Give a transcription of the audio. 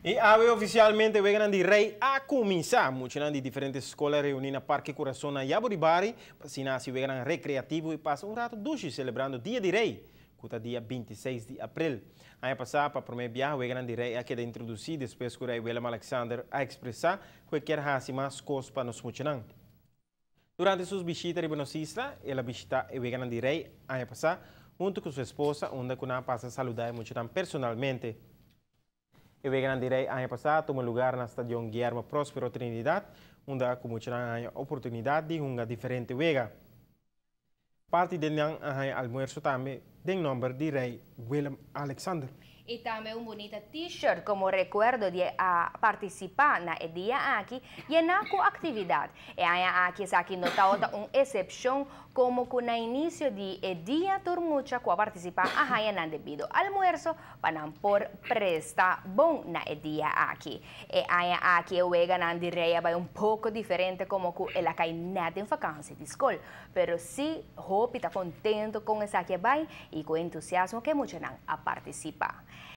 I awe ofisialmente Weganan di Rei a kuminsá. Muchanan di diferente skol a reuní na Parke Kurason na Jaburibari pa asina hasi weganan rekreativo i pasa un ratu dushi selebrando Dia di Rei, ku ta dia 26 di aprel. Aña pasá pa promé biaha Weganan di Rei a keda introdusí despues ku Rei Willem Alexander a ekspresá ku e kier hasi mas kos pa nos muchanan. Durante su bishita riba nos isla, el a bishitá e Weganan di Rei aña pasá huntu ku su esposa unda ku nan a pasa saludá e muchanan personalmente. E Weganan di Rei aña pasá a tuma lugar na Stadion Guillermo Prospero Trinidad, unda ku muchanan a haña oportunidat di hunga diferente wega. Parti den nan a haña almuerso tambe den nòmber di Rei Willem Alexander. I tambe un bunita T-shirt komo rekuerdo di a partisipá na e dia aki yená ku aktividat. E aña aki esaki no tabata un esepshon komo ku na inisio di e dia tur mucha ku a partisipá a haña nan debido almuerso pa nan por presta bon na e dia aki. E aña aki e weganan di Rei a bai un poko diferente komo ku el a kai nèt den vakansi di skol. Pero si hopi ta kontento kon esaki a bai i ku entusiasmo ku e muchanan a partisipá.